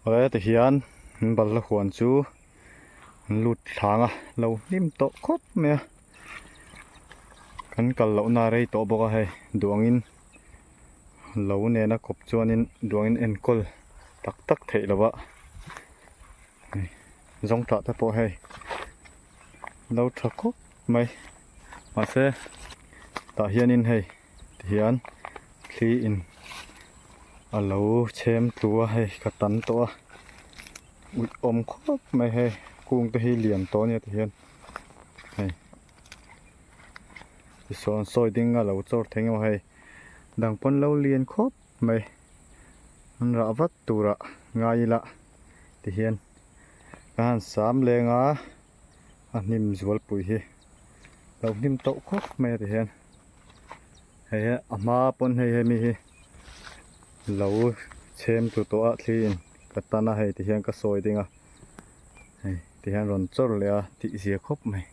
Awle tihian an balhla huan chu an lut thlang a lo hlim tawh khawp mai a kan kal lohna a rei tawh bawk a hei duangin lo nena kawp chuanin duangin enkawl tak tak theih loh a hei zawngtah te pawh hei lo tha khawp mai mahse tah hianin hei. Tihian thli in a lo chhem tlu a hei ka tam tawh a uih awm khawp mai hei kung te hi lian tawh ania tihian hei tisawn sawi ding a lo chawr thei emaw hei dang pawn lo lian khawp mai an rah vat turah ngai ila tihian ka han sam leng a a hnim zualpui hi lo hnim tawh khawp mai a tihian. Hei hi a hma pawn hei hemi hi lo chhem tlu tawh a thli in ka tan a hei ti hian ka sawi ding a hei ti hian rawn chawr leh a tih zia khawp mai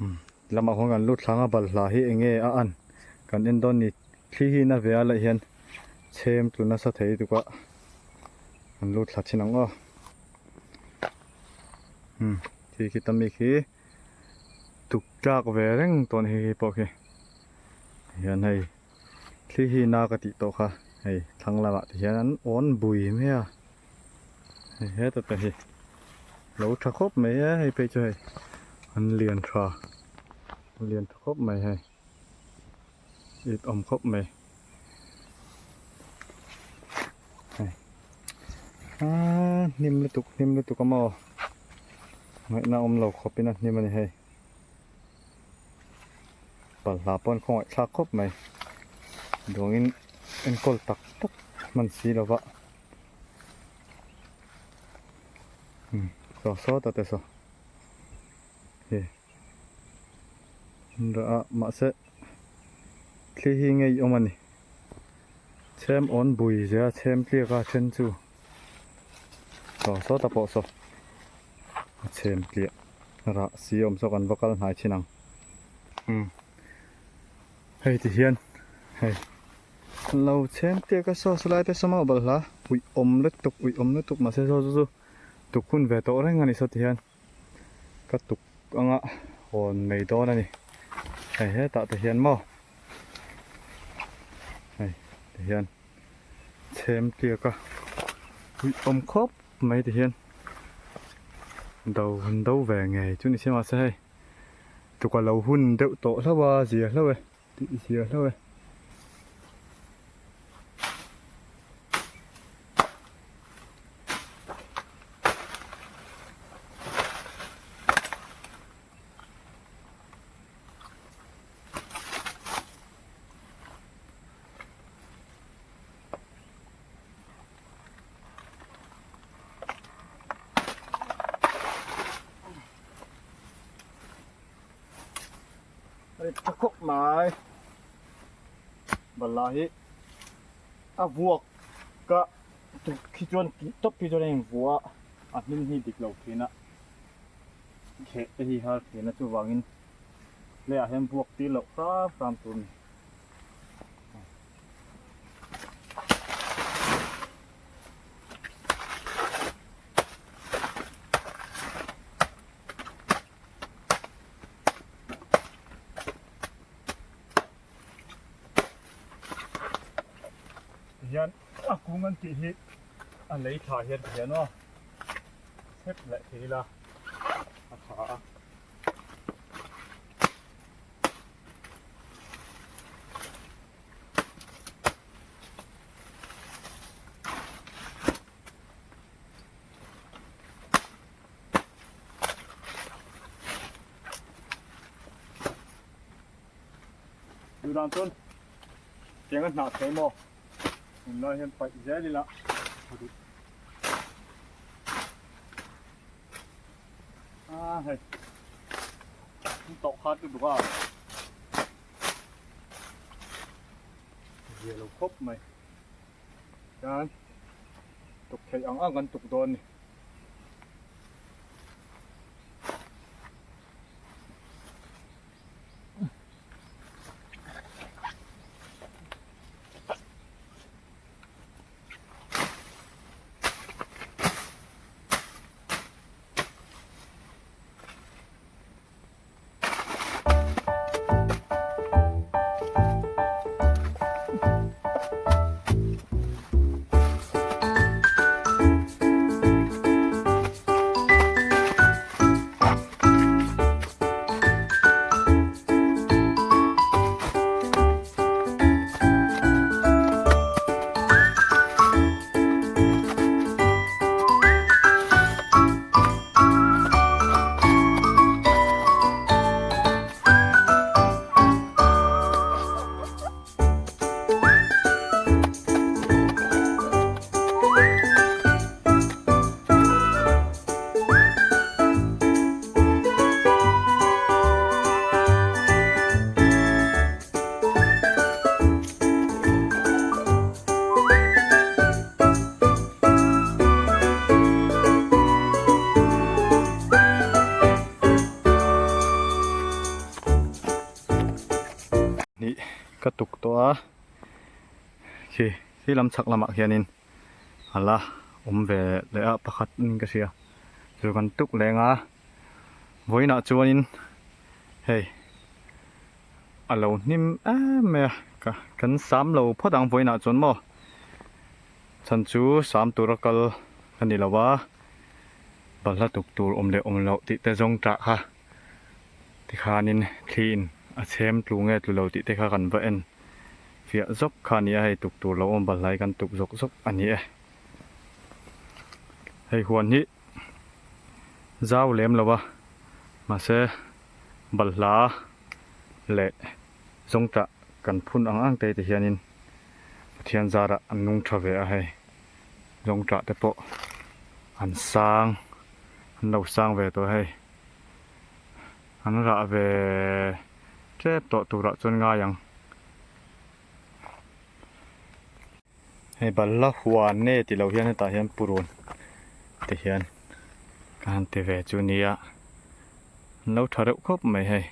umm lamah khuan kan lut thlang a balhla hi eng nge a an kan en dawn ni thli hi na ve a leh hian chhem tlu nasa thei tuk a kan lut thla thin ang aw umm khi khi ta mi khi. Tuk tlak ve reng tawh a ni hei pawh khi hian hei thli hi na ka tih tawh kha hei thlang lamah te hian an awn bui mai a hei heta te hi lo tha khawp mai e hei phei chu hei an lian tha an lian tha khawp mai hei it awm khawp mai. Aaa hnim lutuk hnim lutuk a maw ngaihna awm lo khawp in a hnim a ni hei balhla pawh an khawngaih thlak khawp mai duangin enkawl tak tak hman si lo va umm saw sawt a te saw hei rah a mahse thli hi ngei awm a ni. Chhem awn bui zia chhem tliak a then chu saw sawta pawh saw a chhem tliah rah si awm saw kan va kal hnai thin ang umm hei ti hian hei an lo chhem tliak a saw salai te saw mau balhla uih awm lutuk uih awm lutuk mahse saw chu chu tuk hun ve tawh reng a ni saw ti hian. Ka tuk anga hawn mai dawn a ni. Hei hetah te hian maw hei ti hian chhem tliak a uih awm khawp mai ti hian do han do ve ngei chu ni si mahse hei tuk a lo hun deuh tawh hlauh a zia hlauh e tih zia hlauh e. Tha khawp mai balhla hi a vuak ka tuk khi chuan tih tawp khi chuan a invuah a a hming hi dik lo thin a kheh te hi har thin a chuvangin leiah hian vuak tir loh hram hram tur a ni. Hian a kung an tih hi a lei thla hian ti hian aw chep leh thei ila a tha a. Duh dan chuan tiang a hnah thei maw tunlai hian paih zel ila a duh a hei an tawh khat lutuk a zia lo khawp mai chuan tuk theih ang ang kan tuk dawn a ni. a, khi khi lam chhak lamah khianin a la awm ve leh a pakhat niin ka hria chu kan tuk leng a vawiinah chuanin hei a lo hnim em mai a ka kan sam lo phawt ang vawiinah chuan maw chhan chu sam tura kal a ni lo a balhla tuk tur awm leh awm loh tih te zawng tah kha. Tikhanin thliin a chhem tlu nge tlu lo tih te kha kan va en fiah zawk kha a ni a, hei tuk tur lo awm balhlai kan tuk zawk zawk a ni e. Hei huan hi zau lem lo a, mahse balhla leh zawngtah kan phun ang ang te ti hianin Pathian zarah an nung tha ve a hei, zawngtah te pawh an sang an lo sang ve tawh hei. An rah ve tep tawh turah chuan ngai ang. Hei balhla huan nge tih loh hian hetah hian purun ti hian ka han ti ve chu nia. An lo tha reuh khawp mai hei.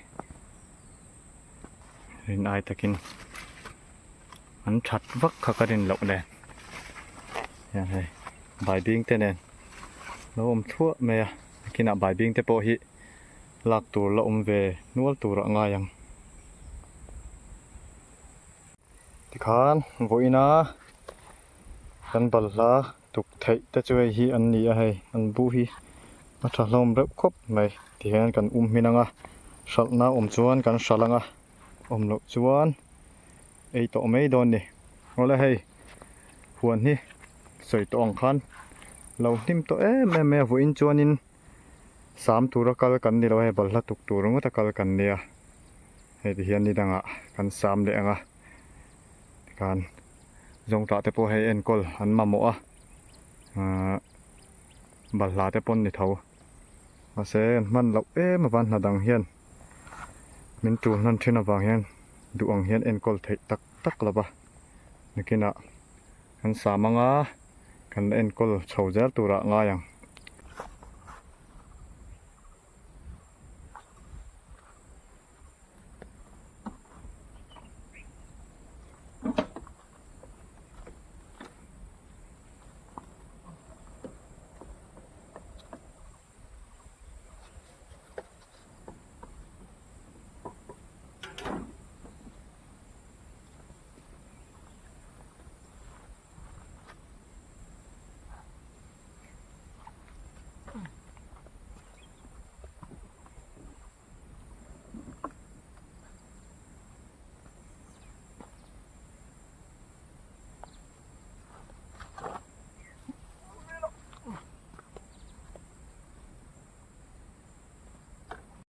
Rin ai takin an that vak kha ka rin loh nen. Hian hei baibing te nen lo awm thluah mai a. Nakinah baibing te pawh hi lak tur la awm ve nual tur a ngai ang. Tikhan vawiina kan balhla tuk theih te chu hei hi an ni a hei an bu hi a tha hlawm reuh khawp mai tihian kan um hmin ang a hralhna awm chuan kan hralh ang a awm loh chuan ei tawh mai dawn ni awle hei huan hi sawi tawh ang khan lo hnim tawh em em mai a vawiin chuanin sam tura kal kan ni lo a hei balhla tuk tur ringawt a kal kan nia hei ti hian ni dangah kan sam leh ang a tikhan zawngtah te pawh hei enkawl an mamawh a ahh balhla te pawn ni tho mahse an hman loh em avan hna dang hian min tul hnan thin avang hian duh ang hian enkawl theih tak tak lo va nakinah kan sam anga kan la enkawl chho zel turah ngai ang.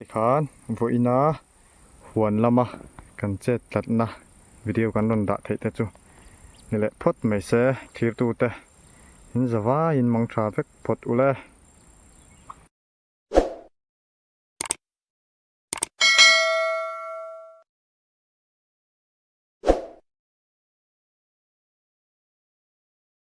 Tikhan vawiina huan lama kan chet tlatna video kan rawn dah theih te chu ni leh phawt mai se thirtute in zavaiin mang tha vek phawt ule.